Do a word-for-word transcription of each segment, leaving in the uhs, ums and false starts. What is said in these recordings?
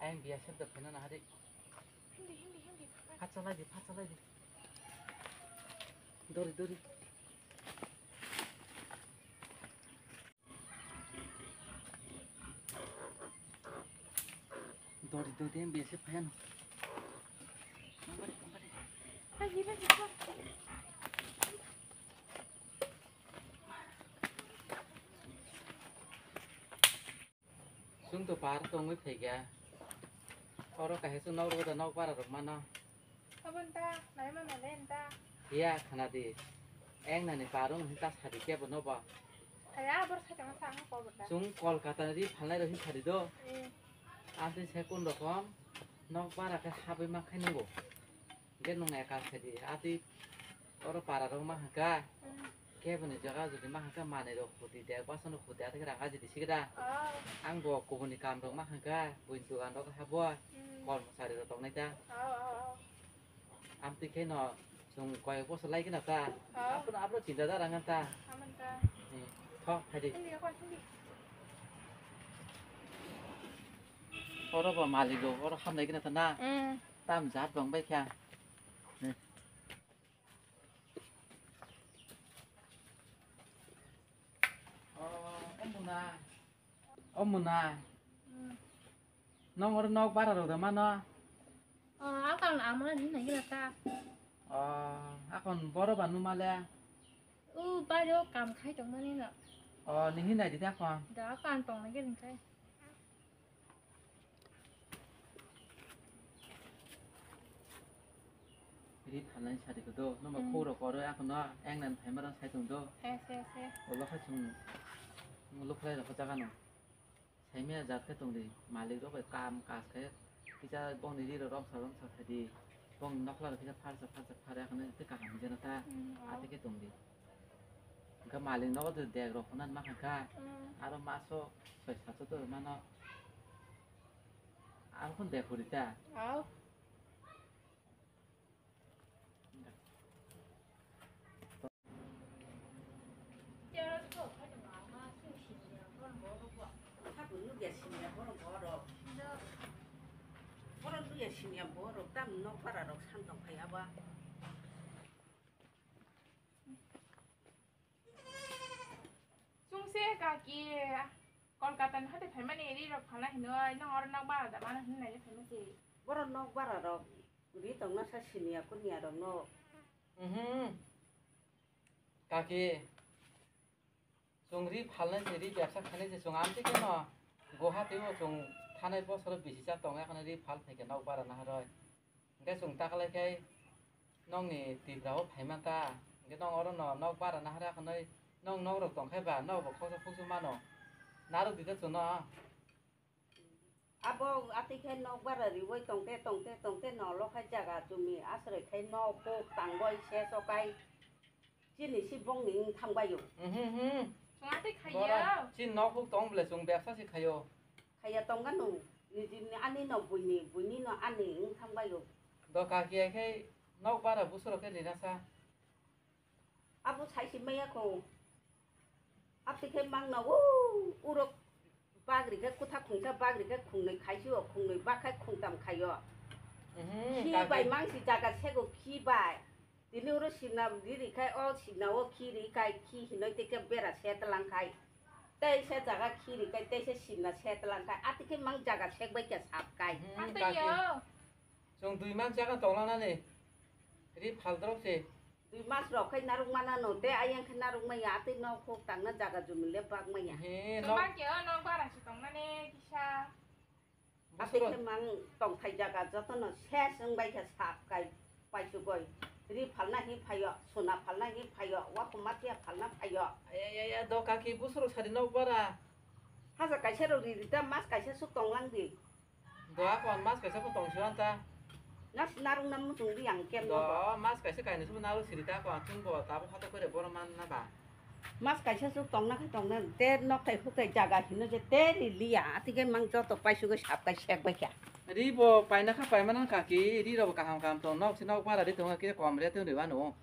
Ayang biya sep da phena na hari. Hindi, hindi, hindi. Phatsa lai di, phatsa lai di. Dori, dori. Dori, dori, ayang biya sep phena. Mangkari, mangkari. Hai, hindi, hindi. Chwng to par tongwi phaikha. Oro kaisa chwng nok rwda nok bara rok mano. Abon ta, nai ma malen ta. Ya, khana di. Eng nani parung hin ta sadi kebo no ba. Aya, abor sa chama sa ang ko bota. Chwng Kolkata ri phalnai rok hin sadi do. Eh. Ante se kun rokom nok bara khe habwi ma khai nungo. Ge nung ekal sadi. Ati oro para rok ma hangka. Hmm. Keboni jaga jodi ma hangka manwi rok huti de, basan rok huti, ati ranga jodi sigda. Oh. Ang bo kubuni kam rok ma hangka, buin dugan rok habo, hmm, kormosari rok tongnai ta. Oh, oh, oh. Amtwi khe no chwng koyok bosor lai gana ta. Oh. Apro, apro chinta da ranga ta. Aman ta. Hmm. Thok, phaidi. Hindi, ako, hindi. Oro bo malik rok, oro hamlai gana ta na. Hmm. Tam jat bang bai kha. Hmm. Oh, o Muna. O Muna. Hmm. Nong oro nok bara rok da mano? Oh, akon amana ni nai gila ta. Oh, akon boro ba numa le? U, bairo kam khai tong mani no. Oh, ni hinai di ta kon? Da akon tong nai gila khai. Ri phalnai sadi ko do, no ma, hmm, khoro koro, ako no engnan phaima rang sai tong do. He, he, he. Olo khai chung, mulu khlai rok jaga no. Saimya jat khe tong di, malik rok bai kam kaj khe, kisa bongni ri rok romsa romsa khai di. Bongni nokla rok kisa pharsa pharsa phar ya, kono tei kaham jena ta, hmm, ati khe tong di. Hingke malik nogo de dek rok hwnna ma hwnka. Mm. Aro maso soi sato to mano. Aro khon dek huri ta. Au. Borok luya siniya borok tam nok para rok san tong phai aba. Chwngse kaki Kolkata ni hate phaimani ri rok phalna hinwi nong oro nok bara da mano hinwi naina phaima se. Borok nok bara rok ri tongna sa siniya kuniya rok no. Mhm. Kaki chwng ri phalnai se ri bebsa khainai se chwng amtwi kheno Guwahati o chwng thanai bosoro bisi cha tongo ekhano ri phal phaikhe nok bara naharwi. Hingke chwng taklai khai nokni Tripura o phaimanta, hingke nok oro no nok bara naharwi akhonoi nok nok rok tongkhai ba nok bo khoksa khoksu mano narwk dita chwngno. Abo atwi khai nok bara riwi tongte tongte tongte nolo khai jaga jumi asroi khai nok kok tangwi se sokai. Chini si bongni wng thangbaio. Mhm, mhm. Chwng atwi khaiya. Boro, chini nok huk tong bole chwng bebsa se khaio. Khaiya tongga nung. Nijini ani no buini, buini no ani wng thangbaio. Doka kiya khe nok bara busuro khe rina sa. Abo sai si maya kho. Atwi khe mangna o urok. Bagri khe kwthar khungsa, bagri khe khungnwi khaisio, khungnwi bak khai khungtam khaio. Mhm, khi kaki bai mangsi jaga sego khi bai. Tini oro simna riri khai o simna o khi ri khai khi hinoi tei khe bera se tlang khai. Tei se jaga khi ri khai tei se simna se tlang khai. Ati khe mang jaga sek bai khe sap khai. Mhm, kaki. Chwng dui mas jaga tonglanani. Ri phal drop se. Dui mas rok khai narwk mana no, tei ayang khe narwk maya, atwi nok huk tangna jaga jumi le bak maya. He, nok. Bak ya, nok bara se tong mane kisa. Atwi khe mang tongthai jaga joto no ses wng bai khe sap kai paisugoi. Ri phalna hi phaio, suna phalna hi phaio, wakhuma tiya phalna phaio. Aya, ya, ya, do kaki busuro sari nok bara. Haja kaisa rok ri ri ta mas kaisa suk tonglang di. Do akon mas kaisa bo tong sio anta. Nas narung nam muchung di ang ken do no bo. Mas kaisa kainwi sabo narung siri ta akon chwng bo tabuk hato kore boro man na ba. Mas kaisa suk tong na khe tong na te nok tai huk tai jaga hino je te ri liya ati khe mang joto paisugoi sap kai sek bai kha. Ri bo paina kha paima nang kaki ri rok bo kaham kaham tong nok si nok bara ri tong khe kom re tong ri ba no.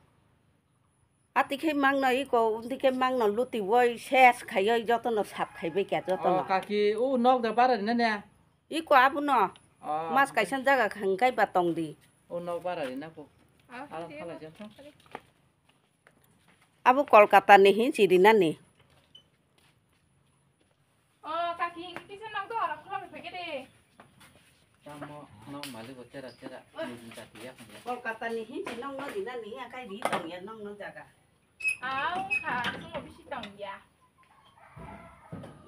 Ati khe mangno iko, undi khe mangno luti woi ses khaioi jotono sap khaibai kya jotono. O kaki, o nok da bara rina ne? Iko abono. Oh, mas kaisa jaga hwnkhe ba tong di. O nok bara ri na ko. Ah, alam khalai jang thang. Abo Kolkata ni hin si rinani. Oh, kaki, kisa nok do, arok khulok phege de. Tamo nok malik bo tera tera, nujin kati ya khanya. Kolkata ni hin si nok no rinani, akai ri tong ya nok no jaga. Au, kha, sumo bisi tong ya.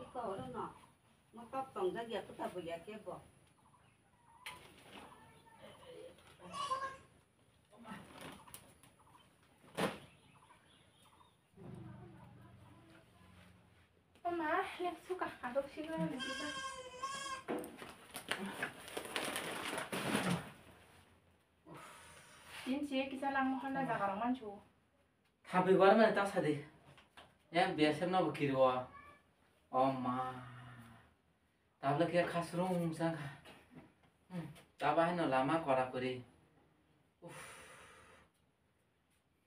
Iko oro no. Mo tok tong jak ya, kuta bo ya ke bo. Oma, lek suka, adok sigla ni kita. Tin si kisa lang mohon na jaga rong manchu. Thabi bar mane ta sadi. Yang B S F no bo kiri o. O ma. Tabla khe khasrung sangkha. Hmm. Taba hino lama kora kori. Uff.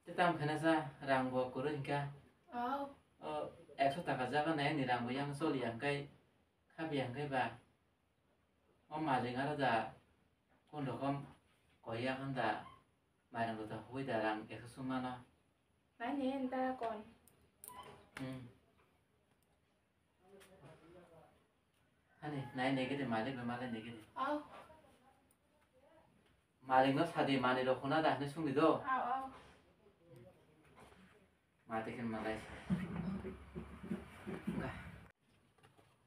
Te tam khana sa rang bo koro hingka. Oh. O, ekso taka jaga nai ni rang bo yang soli yang kai. Khabi yang kai ba. O malik aro da kun rokom koya khan da mairang da hoi da rang ekso sumana. Nai ne enta kon. Hmm. Ani nai ne gede malik be malik ne gede. Oh. Malik no sadi mani rok huna da hne sungdi do. Oh, oh. Mati khe malai.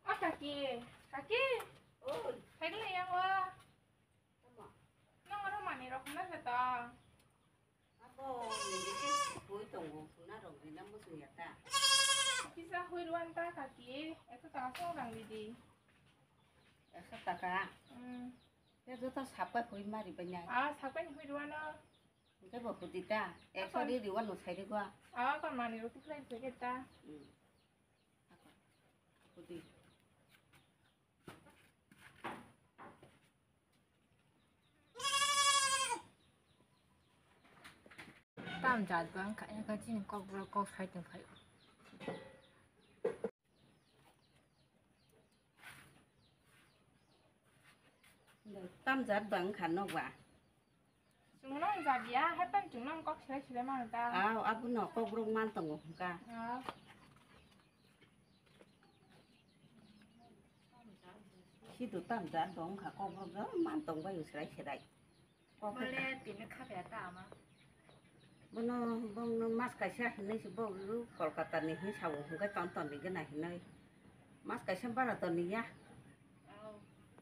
O kaki, kaki. Oi. Phaikle yang wa. Tamo? Nang oro mani rok na sa ta. Abo ni ke hui tongo, huna rok ni na muchung ya ta. Kisa hui ruan ta kaki, ekso taka song rang di di. Ekso taka? Hmm. Te joto sapai hui mari banya. Ah, sapai hui ruan o. Hingke bo hudi ta, ekso ri riwa no sai riwa. Awa kon mani roti khlai se ke ta. Hmm. Hudi. Tam jat bang kha, kha chini kok bro kok sai tong phai. Tam jat bang kha nok ba. Chwngno wng jat ya, hai phano chwngno wng kok sirai sirai mano ta. Aw, abono kok rok man tongo hwnka. Aw. Sido tam jat bo wngkha kok rok jang man tong bai sirai sirai. Kok bole tini kha ya ta ama. Bono bongno mas kaisa hinwi se bo Kolkata ni hinwi sabo hwnka ton ton ni gana hinwi. Mas kaisa bara ton ni ya.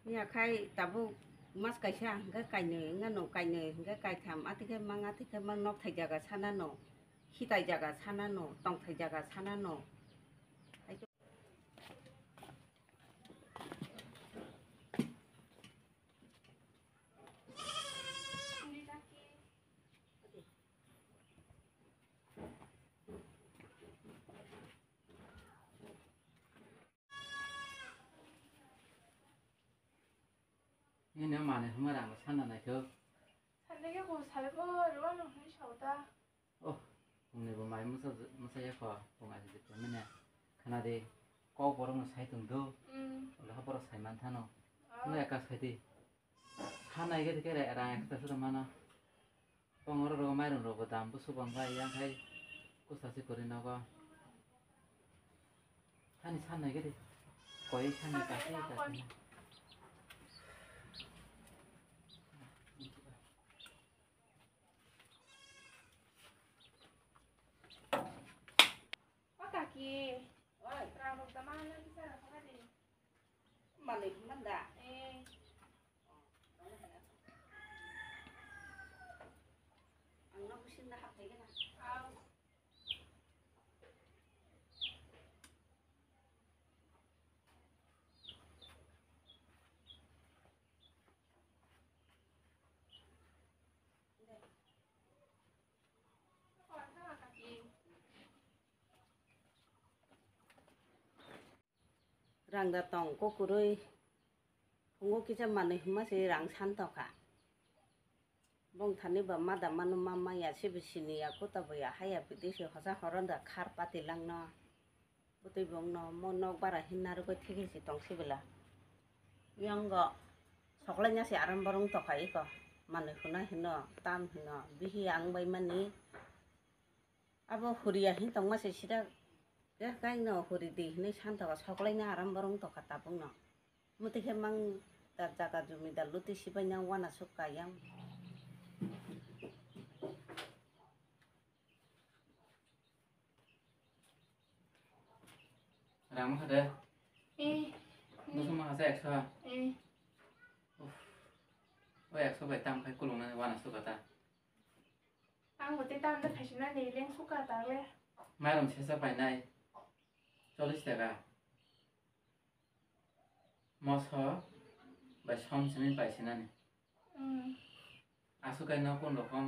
Ya khai tabuk mas kaisa hwnkhe kainwi wngano, kainwi hwnkhe kaitham, atwkhe mang, atwkhe mang, nokthai jaga sanano, khitai jaga sanano, tongthai jaga sanano. Nini mani hwnma rang sanna naikho. Sanna khe bo salai bo rwano hwnwi sao ta. Oh, phungni bo mai musa musa ya kho, phung aji de mene. Khana de, kok borok no sai tong do. Hmm. Ola borok sai man thano. Oh. No eka sai di. Sanna khe de kere rang ekta sura mana. Pongoro rogo mairum rogo dam busu bangbai yang khai kusa si kori nogo. Hani san nai gede. Koi san nai kasi kasi. O kaki. Oi. Rang rok tama na kisa rok tama di. Malik manda. Eh. Ang na busin na haptai gana. Aw. Rang da tong kukurui. Phungo kisa manwi hwnma se rang san tokha. Bongthani ba ma da mano ma maya se bo sini ya kuta bo ya haya bidi se hosa horo da khar pati langno. Bwtwi bongno mo nok bara hinna rwgwi thikhe se tong sibela. Yongo Soklaina se aram borong tokha iko. Manwi hwnai hwno, tam hwno, bihi ang bai mani. Abo huriya hin tongma se sida, khe kaino huri di hinwi san tokha, soklaina aram borong tokha tabukno. Muti khe mang da jaga jumi da luti sibai nang wana suk kayang. Rang mokha de. Eh. Bosong mokha se ekso. Eh. Uff. O ekso bai tam khai kulung nani wana suka ta. Ang bo te tam da khaisina ni leng suka ta le. Mairum sesa painai. Chollish taka. Moso bai som simi paisinani. Hmm. Aswk kaino kun rokom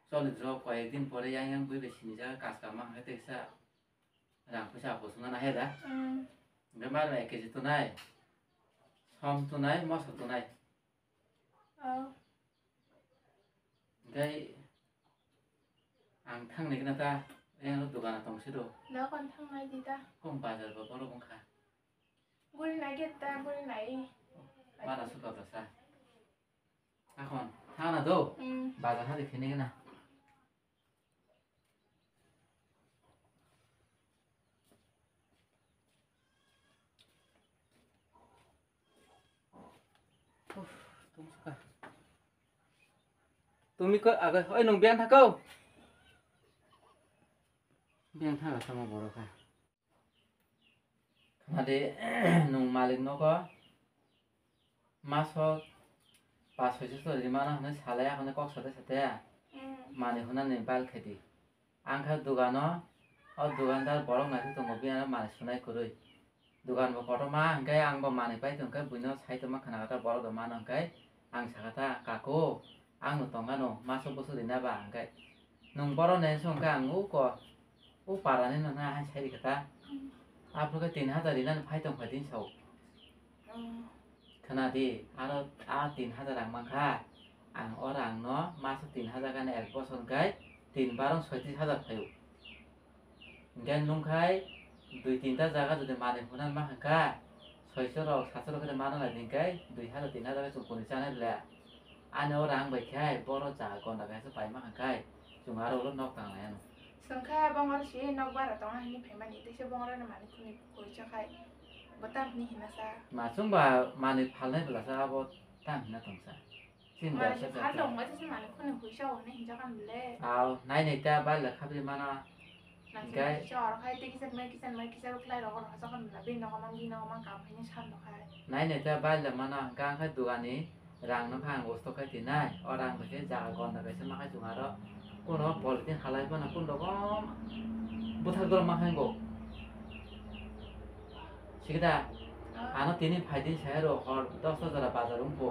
choli drop koyek din pore yang yang bui bai sini jaga kas kama hwnkhe teksa rang puisa apo sungna nahe da. Hmm. Hwnkhe mairum ek kg tunai, som tunai, moso tunai. Oh. Hwnkhe ang thangni gana ta, yang dogana tong siro. Dogan thangnai di ta. Kom bazar ba borok wngkha. Guri nai get ta, guri nai. Mana suka basa. Akhon thana do. Hmm. Bazar hadi phini gana. Uff, tongsuka. Tumi ko aga, oi nung biang thakau. Biang thaka sama borok ha. Khade nung malik nogo. Maso pas hoise to rimano hwnwi salai akhone kok sate sate. Hmm. Mani hunani bal khedi. Ang kha dogano, o dogandar borok naisik tongo, bini aro mani sunai kwrwi. Dogan bo kotorma hwnkhe ang bo mani pai tongkhe buino sai tongma khna khe borok do mano hwnkhe ang sakha ta, "Kaku, ang no tongano, maso bwswk rina ba?" Hwnkhe, "Nwng borok ni hwnse hwnkhe ang uko, u para ni no hai sai rikha ta." Aphuru khe tin hajar rinani phai tong phai din sao. Khna di, aro a tin hajar rang mankha, ang o rang no maso tin hajar gana ek bosor hwnkhe tin barong soitris hajar phaio. Hwnkhe nwng khai dui tinta jaga jodi manwi hwnna ma hwnkha, soiso rok saso rok khe mano nai di hwnkhe dui hajar tin hajar khe chwng kuni chanai le. Ani o rang bai khai boro jaga gonda kaisa paima hwnkhe chwng aro ulo nok tang lai ano. Chwng khe bongor si nok bara tong hini phaimani tei se bongor ni manwi khuni koi cha khai bo tam hini hina sa. Ma chwng ba manwi phalnai bwla sa abo tam hina tong sa. Chini mani bwsa phal tong bai se mani khuni koi cha hini hinja kan bile. Aw, nai nai ta bai le khabri mana. Nang hwnkhe kisa oro khai tei kisa mai kisa mai kisa rok lai rok oro hachak kan bile bin rok mang bin rok mang kam hini san rok khai. Nai nai ta bai le mana hwnkhe ang khai dugani. Rang no kha ang usto khai tinai, o rang bai khe jaga gonda kaisa ma khai chwng aro kuno polythene halai phano kun rokom bwthak dol ma khai bo. Sikida, ah, ano tini phai din sai ro hor dosta jora bazar wng pho.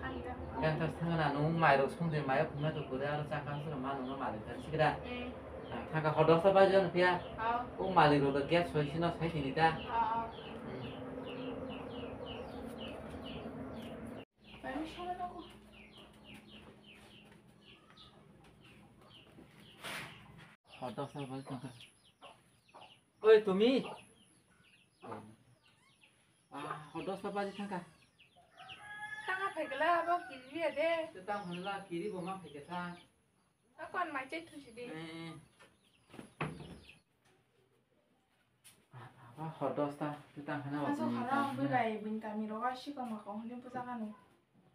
Ani da. Gang tas thang na nung mai rok song din mai phung na to kure aro chakha sura ma nung no malik thang sikida. Eh. Ang thang kha hor dosta baje no phiya. Ah. O malik rok to gas soi sino sai tini ta. Ah, ah. Hmm. Hor dosta baje thangkha. Oi, Tumi. Ah, hor dosta baje thangkha. Tanga phaikla abo kiriya de. Te tang hwnla kiri bo ma phaikha tha. Akon mai chai thusi de. Eh. Aba hor dosta, twi tang hana. Hajo horo ang bwlai bini kami rogo sikong makong hwnwi bujak ano.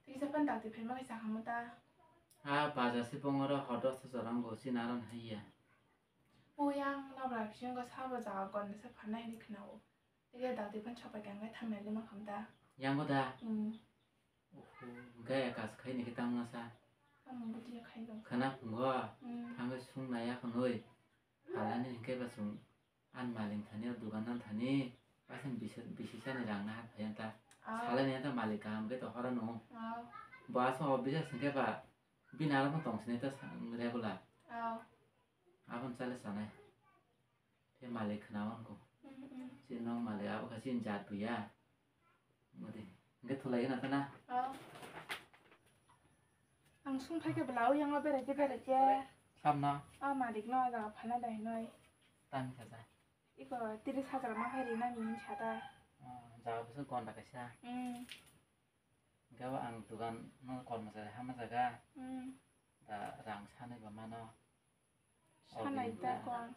Tisa pan dakti phaima khe sakhamu ta. Ha, baja sipong oro hor dosta jorang bo chini aron haiya. O yang nabra bisingo sabo jaga gonda se phanai hwnwi khwnao. Tei dakti pan sopai kang khe thangnai lima kham ta. Yango da? Hmm. Oho, gaya kas khaini khe tangma sa. Ang budi khai dong. Khana phungo, hmm, thangwi sung naya khonoi. Halani hwnkhe ba chwng ani malik thani o dogan thani aswk bisi, bisi sani rang naha phai ta. Ah. Salai nai ta malik kaham khe to horo no. Ah. Bo aswk o bisa singkhe ba bini aro tong sini ta regular. Ah. Abon chale sanai. Tei malik khna wan ko. Mm, mm. Chini nok malik abo kha chini jat buya. Mode. Hingke thulai gana tana. Oh. Ang sung phai khe bwla o yang o berai khe berai khe. Samno. O malik no jaga phana dai noi. Tang kha ja. Iko tiris hajar ma hai rina ni hin sata. Oh, jaga bwswk gonda kaisa. Mm. Gabo ang dugan no kormosari hama jaga. Hmm. Da rang sanai ba mano. Sanai ta kon.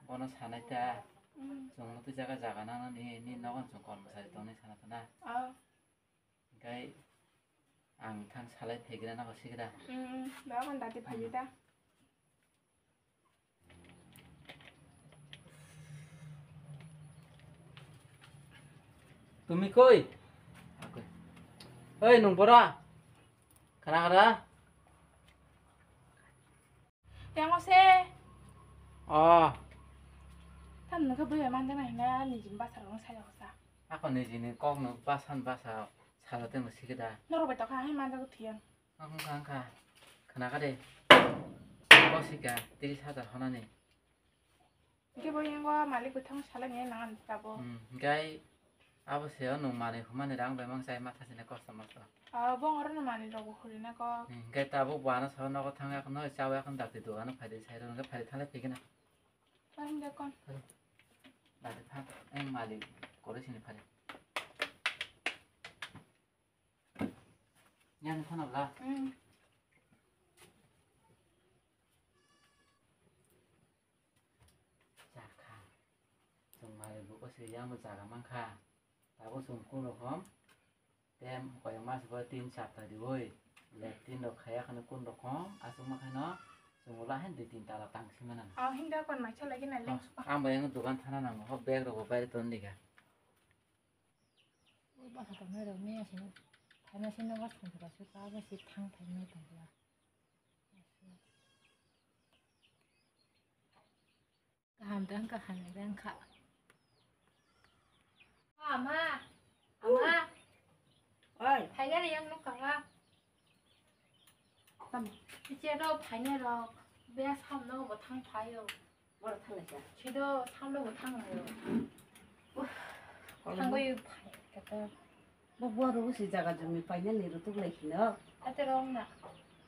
Bono sanai ta. Hmm. Chwng no twi jaga jaga nang ni, ni nogon chwng kormosari tong ni sana ta na. Oh. Gai ang thang salai phegra na ba sigra. Hmm, hmm. Ba kon dati phaji ta. Tumi koi? Oi, nung bora? Khana khana? Yang ose. Oh. Tam nung khe bui bai man jana hina nijin basa rong sai hosa. Ako nijini kok no basan basa sala tengmo sikida. Norok bai tokha hai man jago thiyang. Ang kha, ang kha. Khana kha de. Kosika, tris hajar honani. Hingke bo yango malik bo thang salai ni nang tabo. Hmm, gai abo se o nung mani humani rang bai mang sai matha sine kosto mosto. Ah, bong oro no mani rok bo huri na ko. Hmm, gai tabo bo ano sa nogo thang yak no chawi yak no dakti dogano phai de sai ro hingke phai de thalai phigina. Paring de kon. Dakti pha, ang malik kore sini phai. Yang phano bla. Hmm. Chakha. Chwng malik buko se yang bo jaga mankha. Tabuk chwng kun rokom. Tem koyang mas bo tin sapta diwi. Latrine rok khaya khano kun rokom. Aswk ma khaino chwng ulo haino dui tin tala tang si mano. Oh, hinda kon mai chalai gina leng suka. Ang bo yang dukan thana nango. Ho bag rok bo baire ton diga. Ui bwsa tongnai rok mia sini phaina sini nogo thang kha suka abo si thang phaimani tong kha. Kaham tang kaham ni tang kha. Ama, ama. Oi. Phaigani yang nuk kha. Tam. Teacher rok phainai rok, bia samno bo thang phaio. Boro thang lai kha. Sido samno bo thang laio. Thangoi phai kata. Bo boro bo si jaga jumi painani rutuk lai khino. Ate rong na.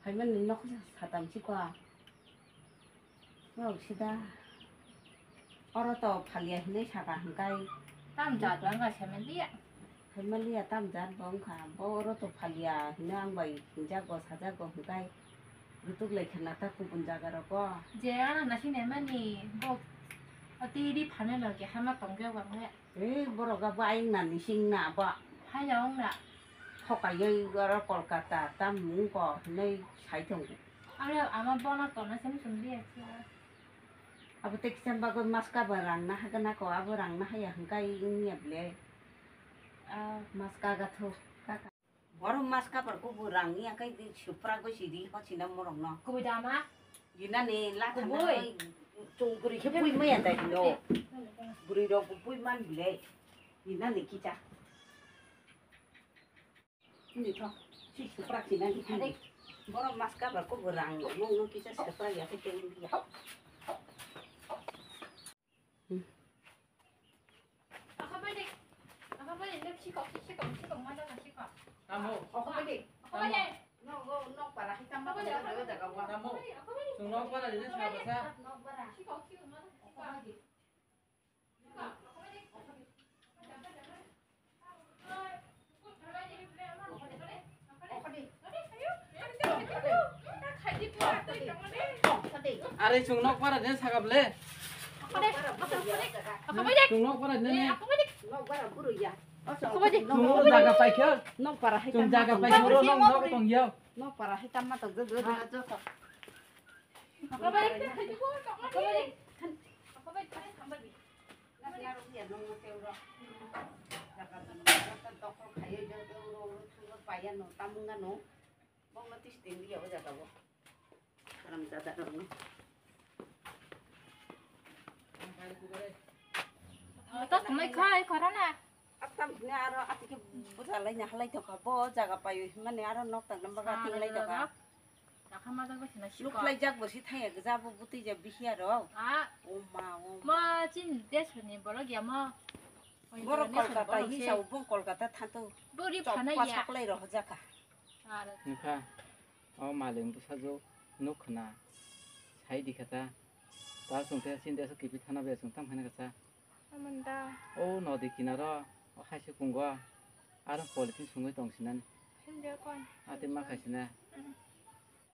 Phaimani nok satam si kwa. Nok sida. Oro to phalia hinwi saka hwnkhe. Tam jat wngkha saimanliya. Saimanliya tam jat bo wngkha. Bo oro to phalia hinwi ang bai hinjago sajago hwnkhe. Rutuk lai khwna ta kubun jaga rogo. Je ano na sini mani bo. Ati ri phane no ke hama tongge wang le. Ei borok abo ayung na nising na abo. Hai na wng na. Thokai oi oro Kolkata tam mung ko hinwi sai tongo. Ano ama bono tona sem sum liya. Abo tei kisa bagwi maska bo rang na hagana ko, abo rang na haya hwnkhe wngya ble. Ah. Maska gatho kaka. Boro maska bar ko bo rang ya kai di supra go si di ho china morok no. Kubui dama. Dinani la kubui. Thana chung guri khe pui maya dai no. Buri rok bo pui man ble. Dinani kicha. Ni tho, si supra si nang. Are, borok maska bar ko bo rang, mung no kisa supra ya ke teng ya. Ako ba de, ako ba de, nok sikok, sikok, sikok, mana na sikok. Tamo. Ako ba de. Ako ba de. No, go, nok para, hitam ba, jaga, jaga, wa. Tamo. Ako ba de. Chung nok para, ini siapa sa? Nok para. Sikok, sikok, mana sikok. Are chung nok para den saka ble. Chung nok para den ne. Chung nok jaga paikha. Chung jaga paikha ro nok nok tong yau. Nok para hai tamma tong jo jo jo. Tok mai khai korana. Atam hine aro atike bujalai na halai tongkha bo jaga payo himani aro nok tang nang baga tinglai tongkha. Nukhlai jak bo si thaya gja bo butui ja bihiya rok. Ah. O ma, o ma. Ma chin desoni borok ya ma. Borok Kolkata hisa bo Kolkata thanto. Bori phana ya. Saklai roh jaka. Nukha. O maling bwsajwk nuk khna sai di kha ta. Ta chwng te chini deso kibi thana be chwng tam khana kha sa. Amanda. O nodi kinaro o haisi kungo aro polythene sungwi tong sinani. Ati ma khaisina. Hmm.